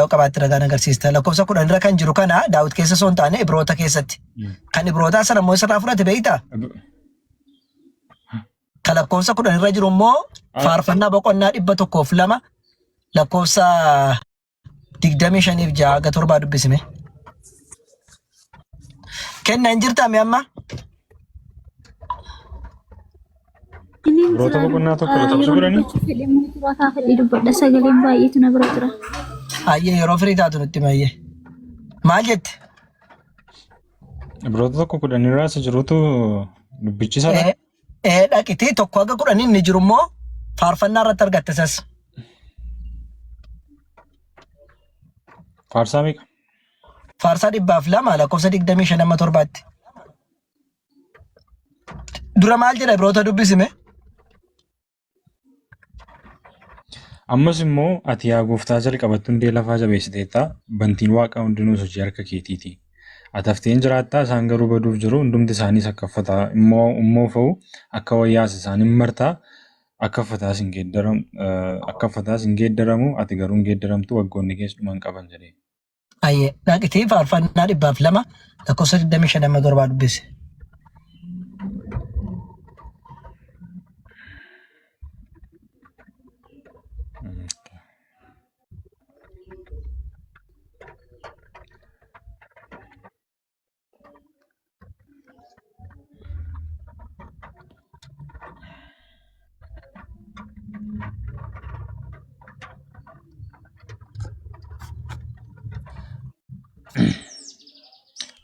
yoo qabaatte ragaan agarsiista. Lakkoofsa 10 irra kan jiru kana Daawit keessa osoo hin taane Ibroota keessatti. Kan Ibrootaa sana immoo isarraa fudhate beektaa? Kan lakkoofsa 10 irra jiru immoo faarfannaa boqonnaa 102 lakkoofsa 25 fi 6 haga 7 dubbisime. Kenna hin jirtaa mi amma? Inni Ibroota jira. boqonnaa 1 lakkoofsa Yeroo 10. dubbachuu fedhe immoo turaa kaafadhee dubbadha. Sagaleen baay'eetu na bira jira. Ayyee yeroo firii taatu nutti himi ayyee. Maal jette? Ibroota 1:10 irraa isa jirutu dubbichisadha. Ee ee dhaqiti 1 haga 10 inni jiru immoo faarfannaa irratti argatte isas. Faarsaa meeqa? Faarsaa 102 lakkoofsa 25 amma 7tti. Dura maal jedha Ibroota dubbisime? Ammas immoo ati yaa gooftaa jalqabatti hundee lafaa jabeessiteetta, bantiin waaqaa hundinuus hojii harka keetiiti. Ati haftee hin jiraattaa, isaan garuu baduuf jiru, hundumti isaaniis akka uffataa immoo moofa'u, akka wayyaas isaan hin marta, akka uffataas hin geeddaramu, akka uffataas hin geeddaramu, ati garuu hin geeddaramtu, waggoonni kees dhuma hin qaban jedhe. Ayyee dhaqitii faarfannaa 102 lakkoofsa 25 amma 7 dubbisi.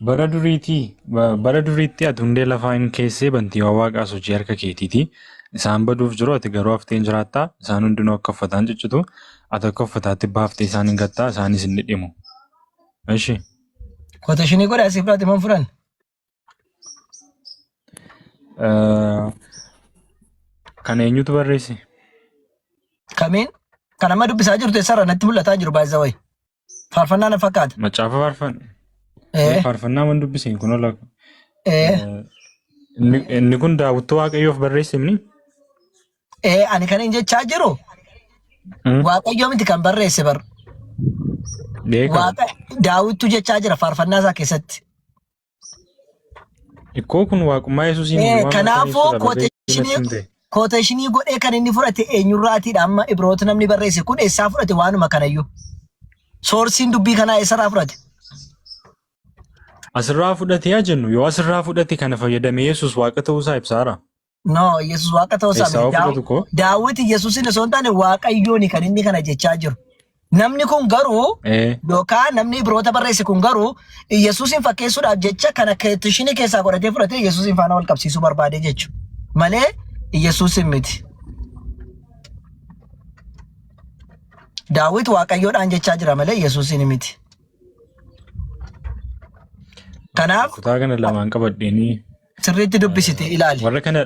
Bara duriitii bara duriitti ati hundee lafaa hin keessee bantiiwwan waaqaas hojii harka keetiiti. Isaan baduuf jiru ati garuu haftee hin jiraattaa. Isaan hundinuu akka uffataa hin ciccitu. Ati akka uffataatti baaftee isaan hin gattaa isaanis hin dhidhimu. Ishi. Quotation godhe asii fudhate man fudhan. Kan eenyutu barreesse? Kamiin? Kan amma dubbisaa jirtu eessarra natti mul'ataa jiru by the way. Faarfannaa na fakkaata. Macaafa faarfan. Ee, Faarfannaa man dubbiseen kun ola. ee, Inni kun daawwitti Waaqayyoof barreesse mini? ee, ani kan hin jechaa jiru Waaqayyoo miti kan barreesse bar. Beeka. Waaqa Daawittu jechaa jira faarfannaa isaa keessatti. Ikkoo kun waaqummaa Yesuusiin Ee, waan kanaafuu mirkaneessudha barreeffamni quotationii natti himte. quotationii godhee kan inni fudhate eenyurraatiidha amma Ibroota namni barreesse kun eessaa fudhate waanuma kanayyuu. Soorsiin dubbii kanaa eessarraa fudhate? Asirraa fudhate yaa jennu yoo asirraa fudhate kana fayyadamee Yesuus waaqa ta'uusaa ibsaara. No, Yesuus waaqa ta'uu isaa Eessaa miti. yoo fudhatu koo? Daawit Yesuusin osoo hin taane Waaqayyooni kan inni kana jechaa jiru. Namni kun garuu Ee. yookaan namni Ibroota barreesse kun garuu Yesuusin fakkeessuudhaaf jecha kana keetishinii keessaa godhatee fudhatee Yesuusin faana wal qabsiisuu barbaade jechuudha. Malee Yesuusin miti. Daawit Waaqayyoodhaan jechaa jira malee Yesuusin miti. Kanaaf Kutaa kana lamaan qabadheenii sirriitti dubbisite ilaali. warra kana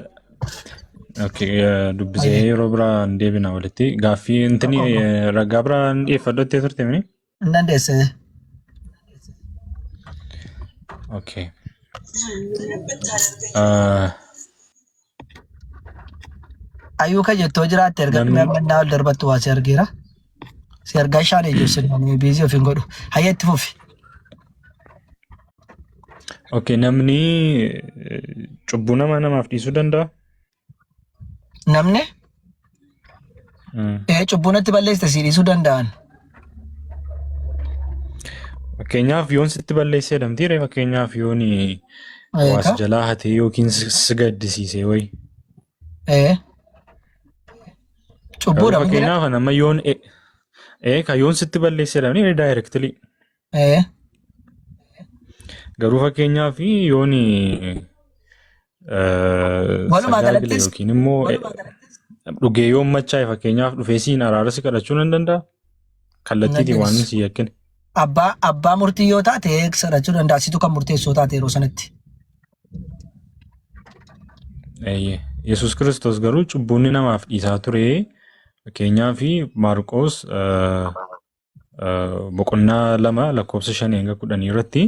okay, dubbisee yeroo biraa hin deebina walitti. Gaaffii intini ragaa biraa hin dhiyeeffadhu jettee turte mini? Hin dandeesse. Okay. Eh, Ayyuu ka jettoo jiraatte erga dhumee Namni amma innaa ol darbattu waa si argeera. Si argaa shaan ijoolleen biizii of hin godhu. Hayya itti fufi. Okay, namni cubbuu nama namaaf dhiisuu danda'a? Namni cubbuu natti balleessite si dhiisuu danda'an. Fakkeenyaaf yoon sitti balleessee jedhamti ree fakkeenyaaf yoon waa si Eegaa. jalaa hatee yookiin si gaddisiisee wayi. Ee. Garuu Cubbuudha miti. fakkeenyaaf ani amma yoon ka yoon sitti balleessee jedhamni directly. Ee. Garuu fakkeenyaaf yoon Walumaa sagaagile galattis yookiin immoo dhugee yoon machaa'e fakkeenyaaf dhufee siin araara si kadhachuu nan danda'a. Kallattiitiin waan dandeessu. si yakkine. Abbaa murtii yoo taate kadhachuu danda'a. Situ kan murteessu yoo taate yeroo sanatti. Eeyyee. Yesuus Kiristoos garuu cubbuunni namaaf dhiisaa ture. Fakkeenyaaf Maarqoos boqonnaa 2 lakkoofsa 5 hanga 10 irratti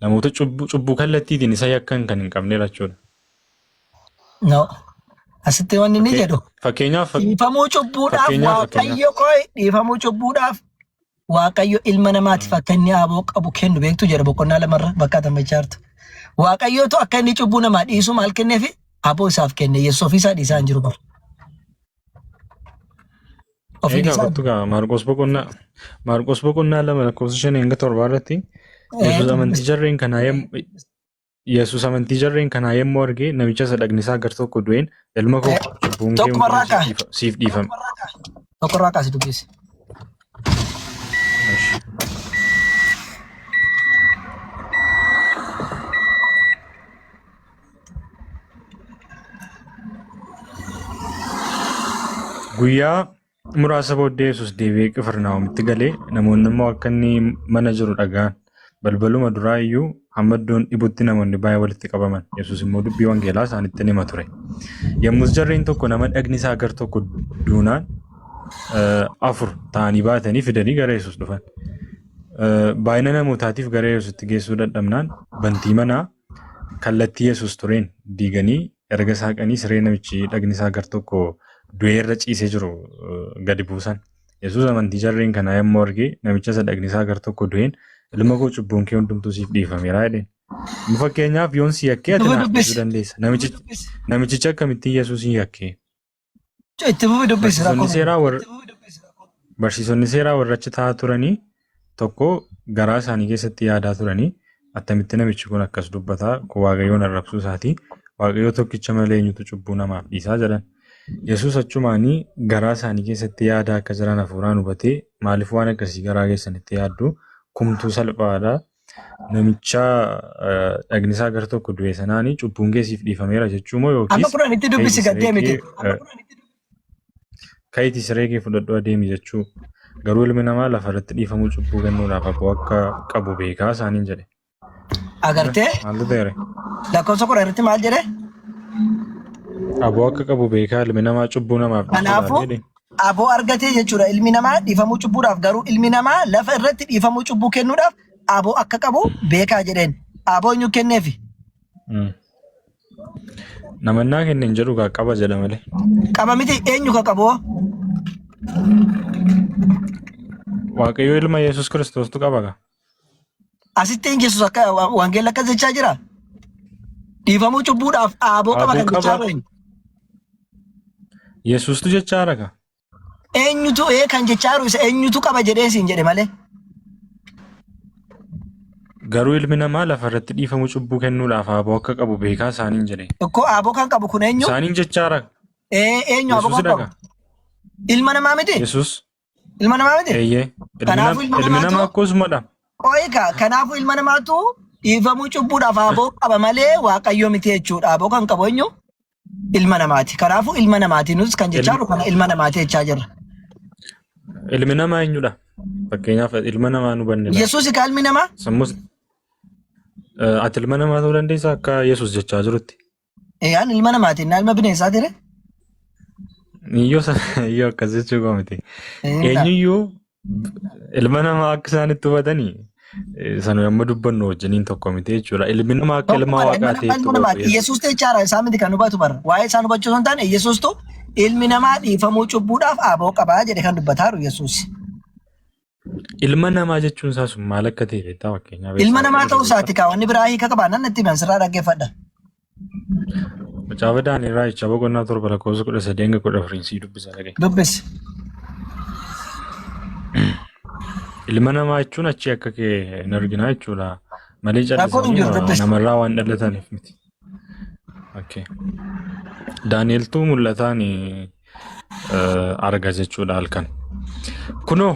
namoota cubbuu kallattiitiin isa yakkan kan hin qabnedha jechuudha. No. Asitti wanni inni jedhu Fakkeenyaaf dhiifamuu cubbuudhaaf fakkeenyaaf Waaqayyo qoy dhiifamuu cubbuudhaaf Waaqayyo ilma namaatiif akka inni aboo qabu kennu beektu jedha boqonnaa lamarra bakka tammachaa jirtu. Waaqayyootu akka inni cubbuu namaa dhiisu maal kenneefi? Aboo isaaf kenne. Yesuus ofii isaa dhiisaa hin jiru bara. Ofii Egaa dhiisaa kottu gaa Maarqos boqonnaa 2 lakkoofsa 5 hanga 7 irratti Yesuus amantii jarreen kanaa Yesuus amantii jarreen kanaa yommuu arge namicha isa dhagni isaa gar tokko du'een ilma koo cubbuun kee Tokkumarraa hundinuu kaa. siif dhiifame. Tokkorraa kaasi dubbisi. Guyyaa muraasa booddee Yesuus deebi'ee Qifirnaahomitti galee namoonni immoo akka inni mana jiru dhaga'an. Balbaluma duraa iyyuu hamma iddoon dhibutti namoonni baay'ee walitti qabaman. Yesuus immoo dubbii wangeelaa isaanitti ni hima ture. Yommus jarreen tokko nama dhagni isaa gar tokko duunaan 4 ta'anii baatanii fidanii gara Yesuus dhufan. Baay'ina namootaatiif gara Yesuusitti geessuu dadhabnaan bantii manaa kallattii Yesuus tureen diiganii erga saaqanii siree namichi dhagni isaa gar tokko du'ee irra ciisee jiru gadi buusan. Yesuus amantii jarreen kanaa yommuu arge namicha isa dhagni isaa gar tokko du'een ilma koo cubbuun kee hundumtuu siif dhiifameera jedheen. Amma fakkeenyaaf yoon si yakkee ati Itti fufi naaf dhiisuu dubbisi. dandeessa. Namichichi akkamittiin Yesuusin yakkee? Itti fufi dubbisi Barsiisonni rakkoo. seeraa warra barsiisonni seeraa warra achi taa'aa turanii tokko garaa isaanii keessatti yaadaa turanii attamitti namichi kun akkas dubbataa kun Waaqayyoon arrabsuu isaatii Waaqayyo tokkicha malee eenyutu cubbuu namaaf dhiisaa jedhan. Yesuus achumaanii garaa isaanii keessatti yaadaa akka jiran hafuuraan hubatee maaliif waan akkasii garaa keessanitti yaaddu kumtuu salphaadha namicha dhagni isaa gar tokko du'e sanaanii cubbuun kee siif dhiifameera jechuu moo Amma yookiis kudhanitti dubbisi ka'iitii gad siree deemite. kee ka'iitii siree kee fudhadhu adeemi jechuu garuu ilmi namaa lafa irratti dhiifamuu cubbuu kennuudhaaf aboo akka qabu beekaa isaaniin jedhe. Agartee Maaltu ta'eere? lakkoofsa 10 irratti maal jedhe? Aboo akka qabu beekaa ilmi namaa cubbuu namaaf dhiisuudhaaf Kanaafuu jedhe. aboo argatee jechuudha ilmi namaa dhiifamuu cubbuudhaaf garuu ilmi namaa lafa irratti dhiifamuu cubbuu kennuudhaaf aboo akka qabu beekaa jedheen. Aboo eenyu kenneefi? Namannaa kenne hin jedhu gaa qaba jedha malee. Qaba miti eenyu ka qabu? Waaqayyo ilma Yesuus Kiristoostu qaba gaa. Asitti eenyu Yesuus akka wangeelli akkas jechaa jira? Dhiifamuu cubbuudhaaf aboo qaba Aboo kan jechaa qaba. jiru eenyu? Yesuustu jechaa jira gaa. Eenyutu ee kan jechaa jiru isa eenyutu qaba jedhee siin jedhe malee. Garuu ilmi namaa lafa irratti dhiifamuu cubbuu kennuudhaaf aboo akka qabu beekaa isaaniin jedhe. Ikkoo aboo kan qabu kun eenyu? Isaaniin jechaa jira. Ee eenyu aboo kan Yesuusidha qabu? gaa. Ilma namaa miti? Yesuus. Ilma namaa miti? Eeyyee. Ilmi Kanaafuu ilma ilmi namaatu namaa akkasumadha. qo'ika. Kanaafuu ilma namaatu dhiifamuu cubbuudhaaf aboo qaba malee waaqayyo miti jechuudha. Aboo kan qabu eenyu? Ilma namaati. Kanaafuu ilma namaati. Nus kan jechaa Ilmi jiru kana ilma namaati jechaa jirra. ilmi namaa eenyudha? Fakkeenyaaf ilma namaa nu banne laata? Yesuus ka ilmi namaa? Sammus ati ilma namaa ta'uu dandeessaa akka Yesuus jechaa jirutti. Ee an ilma namaati. Inni ilma bineensaa ture. Iyyoo akkas jechuu koo miti. Eenyuyyuu ilma namaa akka isaan itti hubatanii sana yommuu dubbannu wajjiniin tokko miti jechuudha. Ilmi namaa akka ilma Tokkumadha. Ilma waaqaa namaa ta'etti ilma hubatu namaati. Yesuus. Yesuus jechaadha isaa miti kan hubatu bara. Waa'ee isaan hubachuu osoo hin taane Yesuustu ilmi namaa dhiifamuu cubbuudhaaf aboo qabaa jedhe kan dubbataa jiru Yesuus. Ilma namaa jechuun isaa sun maal akka ta'e beektaa fakkeenyaaf Ilma eessaa namaa akka ta'uu dhufe isaati beektaa? kaa wanni biraa hiika qabaa nan itti himan sirraa dhaggeeffadha. Macaafa Daani'el Raajichaa boqonnaa 7 lakkoofsa 13 hanga 14 sii dubbisa dhaga'i. Dubbisi. Ilma namaa jechuun achii akka kee hin arginaa jechuudha. Malee Rakkoon hin callisanii jiru dubbisi. namarraa waan dhalataniif miti. Okay. Daani'eltu mul'ataan arga jechuudha halkan. Kunoo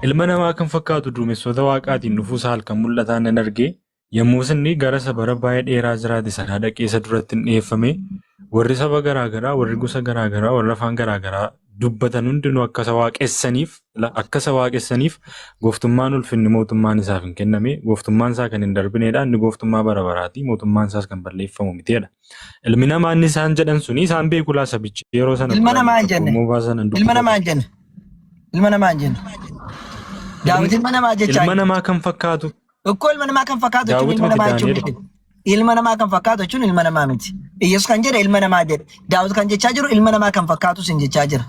ilma namaa kan fakkaatu duumessoota waaqaatiin dhufuusaa halkan mul'ataan nan arge. Yommus inni gara isa bara baay'ee dheeraa jiraate sanaa dhaqee isa duratti in dhi'eeffame. Warri saba garaa garaa, warri gosa garaa garaa, warri afaan garaa garaa dubbatan hundinuu akka isa waaqessaniif, akka isa waaqessaniif gooftummaan ulfinni mootummaan isaaf hin kenname. Gooftummaan isaa kan hin darbineedha. Inni gooftummaa bara baraati. Mootummaan isaas kan balleeffamu miteedha. Ilmi namaa inni isaan jedhan suni isaan beeku laa sabichi yeroo sana Ilma turan namaa hin jenne. abboommoo baasan hin Ilma namaa dubbatan. hin jenne. Ilma namaa hin jenne. Daawit ilma namaa jechaa Ilma hin jiru. namaa kan fakkaatu Ikkoo ilma namaa kan fakkaatu jechuun Daawit ilma miti namaa jechuun Daani'el. miti. Ilma namaa kan fakkaatu jechuun ilma namaa miti. Iyyasuus kan jedhe ilma namaa jedhe. Daawit kan jechaa jiru ilma namaa kan fakkaatu sin jechaa jira.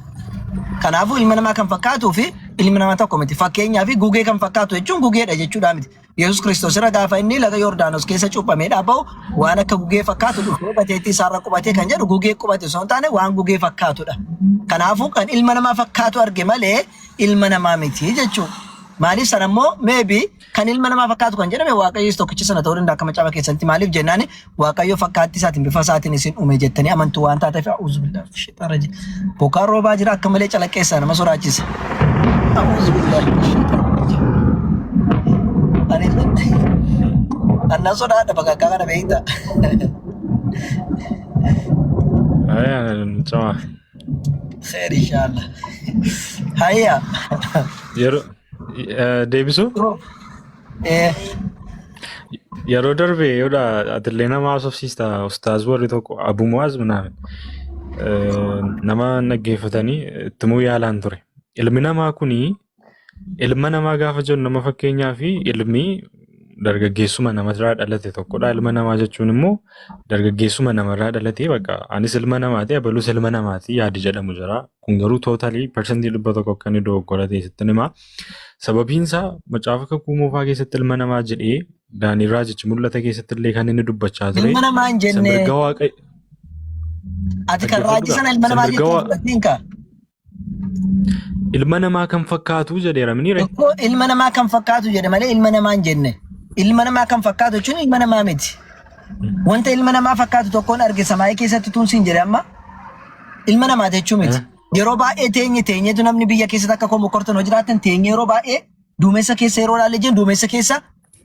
Kanaafuu ilma namaa kan fakkaatuu fi Ilmi namaa tokko miti. Fakkeenyaaf gugee kan fakkaatu jechuun gugeedha jechuudha miti. Yesuus Kiristoos irra gaafa inni laga Yordaanos keessa cuuphamee dhaabba'u waan akka gugee fakkaatu dhufee gateettii isaarra qubatee kan jedhu gugee qubate osoo hin taane waan gugee fakkaatudha. Kanaafuu kan ilma namaa fakkaatu arge malee ilma namaa miti jechuudha. Maaliif sana immoo maybe kan ilma namaa fakkaatu kan jedhame Waaqayyo isa tokkicha sana ta'uu danda'a akka macaafa keessatti maaliif jennaan Waaqayyo fakkaattii isaatiin bifa isaatiin isin uume jettanii amantu waan taateef a'uuzu billaahi shayxaan rajiim. Bokkaan roobaa jira akka malee calaqqeessa nama sodaachisa. A'uuzu billaahi shayxaan rajiim. Ani annan sodaadha bakka akka kana beekta. Ayyaa cimaa. Kheer inshallah. Hayya. Yeroo deebisuu? Yeroo darbe yoodha atillee nama haasofsiista ustaaz warri tokko Abu Mu'aaz minaamin nama dhaggeeffatanii ittimuu yaalaan ture. Ilmi namaa kuni ilma namaa gaafa jennu nama fakkeenyaa fi ilmi dargaggeessuma namarraa dhalate tokkodha. Ilma namaa jechuun immoo dargaggeessuma namarraa dhalate bakka anis ilma namaati abalus ilma namaati yaadi jedhamu jira. Kun garuu tootaalii 100% akka inni dogoggora ta'e sittin hima. Sababiin isaa macaafa kakuu moofaa keessatti ilma namaa jedhee Daani'el raajichi mul'ata keessatti illee kan inni dubbachaa ture. Ilma namaa hin Isa jenne. mirga waaqa Ati kan dhaggeeffadhu raajii gaa. sana ilma Isa namaa mirga jechuun waa fudhatiin kaa. ilma namaa kan fakkaatu jedheera miniire. Tokko ilma namaa kan fakkaatu jedhe malee ilma namaa hin jenne. Ilma namaa kan fakkaatu jechuun ilma namaa miti. Wanta ilma namaa fakkaatu tokkoon arge samaayii keessatti tuun siin jedhe amma ilma namaa jechuu miti. Yeroo baay'ee teenye teenyetu namni biyya keessatti akka koo mokortan hoo jiraatan teenye yeroo baay'ee duumessa keessa yeroo ilaalle jennu duumessa keessa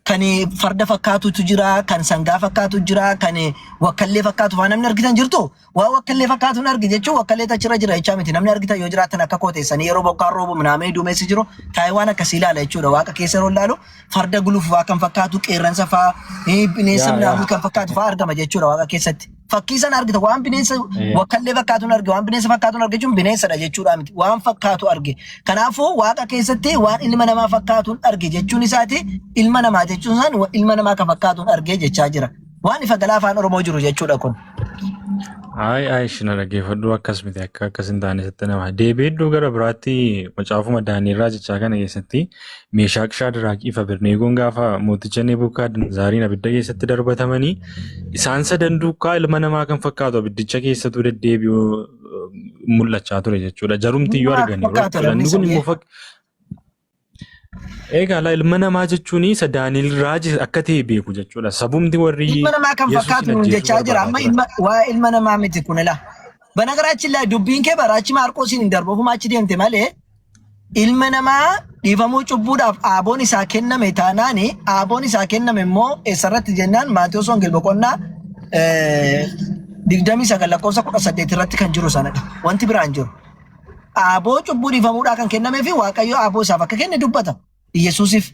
kan farda fakkaatutu jira, kan sangaa fakkaatu jira, kan wakkallee fakkaatu faa namni argitan jirtu. Waan wakkallee fakkaatu hin argi jechuun wakkallee achirra jira jechaa miti. Namni argitan yoo jiraatan akka koo teessanii yeroo bokkaan roobu minaamee duumessi jiru taa'ee waan akkasii ilaala jechuudha. Waaqa keessa yeroo ilaalu farda gulufu faa kan fakkaatu qeerransa faa bineensa Yaa yaa. minaamii kan fakkaatu faa argama jechuudha waaqa keessatti. Fakkii sana argita waan bineensa wakkallee fakkaatu hin arge waan bineensa fakkaatu hin arge jechuun bineensadha jechuudha miti. Waan fakkaatu arge. Kanaafuu waaqa keessatti waan ilma namaa fakkaatu hin arge jechuun isaati ilma namaa jechuun isaan ilma namaa kan fakkaatu hin arge jechaa jira. Waan ifa galaa afaan Oromoo jiru jechuudha kun. Ayi ayi ishina dhaggeeffadhu akkas miti akka akkas hin taane sitti nama. Deebi'ee iddoo gara biraatti macaafuma Daani'el raajichaa kana keessatti Meeshaaq Shaadiraaqii fi Abedneegoon gaafa mooticha Nebukadnezaariin abidda keessatti darbatamanii isaan sadan duukaa ilma namaa kan fakkaatu abiddicha keessatu deddeebi'u mul'achaa ture jechuudha. Jarumti iyyuu Ilma arganiiru fakkaatu jechuudha. namni Inni kun sun immoo Egaa laa ilma namaa jechuun isa Daani'el raaji akka ta'e beeku jechuudha. Sabumti warri Ilma namaa kan Yesuusin fakkaatu nuun ajjeesuu jechaa jira. barbaadaa Amma turan. ilma waa'ee ilma namaa miti kun ilaa. Banagaraachin laa dubbiin kee baraachi Maarqoosiin hin darbu ofuma achi deemte malee ilma namaa dhiifamuu cubbuudhaaf aaboon isaa kenname taanaani aaboon isaa kenname immoo eessarratti jennaan Maatewos Wangel boqonnaa 29 lakkoofsa 18 irratti kan jiru sanadha. Wanti biraan jiru. Aaboo cubbuu dhiifamuudhaa kan kennamee fi Waaqayyo aaboo isaaf akka kenne dubbata. Iyyasuusiif.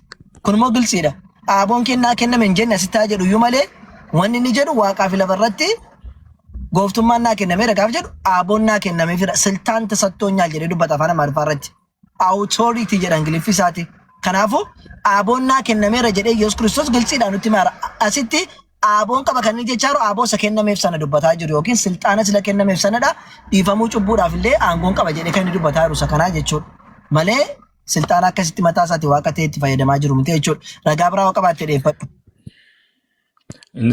Kun immoo giltsiidha. Aaboon kennaa kenname hin jenne asitti haa jedhu iyyuu malee wanni inni jedhu waaqaa fi lafa irratti gooftummaan naa kennameera gaaf jedhu aaboon naa kennameefidha. Siltaan tasattoonyaal jedhee dubbata afaan Amaariffaa irratti. Authority jedha Ingiliffi isaati. Kanaafuu aaboon naa kennameera jedhee Yesuus Kiristoos giltsiidhaan nutti himaara. Asitti aaboon qaba kan inni jechaa jiru aaboo isa kennameef sana dubbataa jiru yookiin silxaana sila kennameef sanadha. Dhiifamuu cubbuudhaaf illee aangoon qaba jedhee kan inni dubbataa jiru isa kanaa jechuudha. Malee silxaana akkasitti mataa isaati waaqa ta'e itti fayyadamaa jiru miti jechuudha. Ragaa biraa yoo qabaatte dhiyeeffadhu.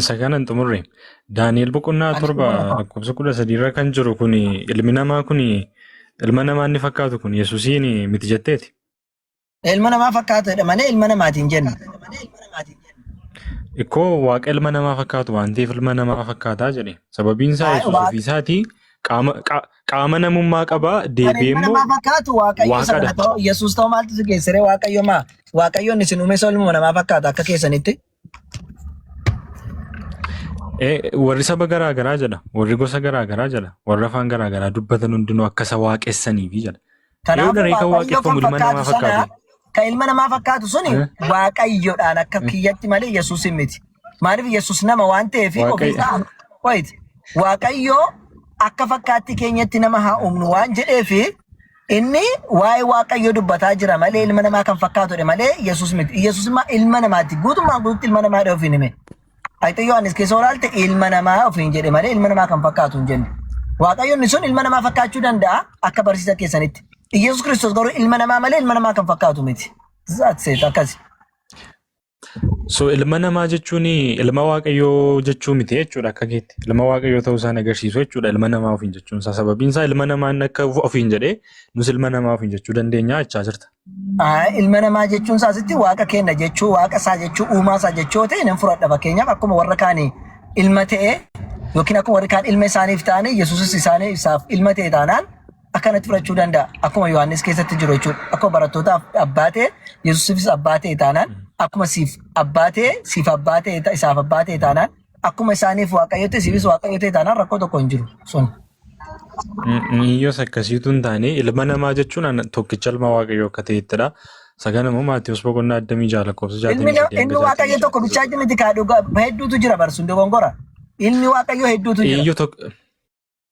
Isa kana hin xumurre. Daani'el boqonnaa Ani 7 xumura. lakkoofsa 13 irra kan jiru kun ilmi namaa kun ilma namaa inni fakkaatu kun Yesuusiin miti jetteeti. Ilma namaa fakkaatedha malee ilma namaati hin jenne. Ikkoo waaqa ilma namaa fakkaatu waan ta'eef ilma namaa fakkaataa jedhe. Sababiin isaa Yesuus ofii isaatii qaama qaama namummaa qabaa Kan deebi'ee ilma immoo namaa fakkaatu Waaqayyo isa waaqadha. kana ta'u Yesuus ta'u maaltu si geessiree Waaqayyo maa Waaqayyoon isin uume isa ilmuma namaa fakkaata akka keessanitti. Warri saba garaa garaa jedha, warri gosa garaa garaa jedha, warri afaan garaa garaa dubbatan hundinuu akka isa waaqessaniifi jedha. Kanaafuu Eewudha ree kan Waaqayyo kan waaqeffamu ilma namaa fakkaatu sana fakkaate. kan ilma namaa fakkaatu suni Eh? Waaqayyoodhaan akka kiyyatti malee Yesuus hin miti. Maaliif Yesuus nama waan ta'eef ofii Waaqayyo. isaa wait Waaqayyo akka fakkaatti keenyatti nama haa uumnu waan jedheef inni waa'ee Waaqayyoo dubbataa jira malee ilma namaa kan fakkaatudha malee Yesuus miti. Yesuus immoo ilma namaati. Guutummaan guututti ilma namaadha ofiin hime. Ayxee Yohaannis keessa olaalte ilma namaa ofiin jedhe malee ilma namaa kan fakkaatu hin jenne. Waaqayyo inni sun ilma namaa fakkaachuu danda'a akka barsiisa keessanitti. Iyyasuus Kiristoos garuu ilma namaa malee ilma namaa kan fakkaatu miti. That's it, akkasi. So ilma namaa jechuun ilma Waaqayyoo jechuu miti jechuudha akka keetti. Ilma Waaqayyoo ta'uu isaan agarsiisu jechuudha ilma namaa ofiin jechuun isaa. Sababiin isaa ilma namaa inni akka ofiin jedhee nus ilma namaa ofiin jechuu dandeenya jechaa jirta. Ilma namaa jechuun isaa asitti waaqa kenna jechuu, waaqa isaa jechuu, uumaa isaa jechuu yoo ta'e nan fudhadha. Fakkeenyaaf akkuma warra kaanii ilma ta'e yookiin akkuma warri kaan ilma isaaniif ta'anii Yesuusis isaanii isaaf ilma ta'e taanaan akkanatti fudhachuu danda'a. Akkuma Yohaannis keessatti jiru jechuudha. Akkuma barattootaaf abbaa ta'e Yesuusifis abbaa ta'e taanaan akkuma siif abbaa ta'e siif abbaa ta'e isaaf abbaa ta'e taanaan akkuma isaaniif waaqayyo ta'e siifis waaqayyo ta'e taanaan rakkoo tokko hin jiru sun. Iyyos akkasiitu hin taane ilma namaa jechuun tokkicha ilma waaqayyoo akka ta'ettidha. Isa kana immoo Maatiyus boqonnaa 26 lakkoofsa Ilmi 63 hanga ilmi waaqayyo 66 tokko bichaa miti kaa dhugaa hedduutu jira barsuun dogongora. Ilmi waaqayyo hedduutu jira. Iyyoo tokko.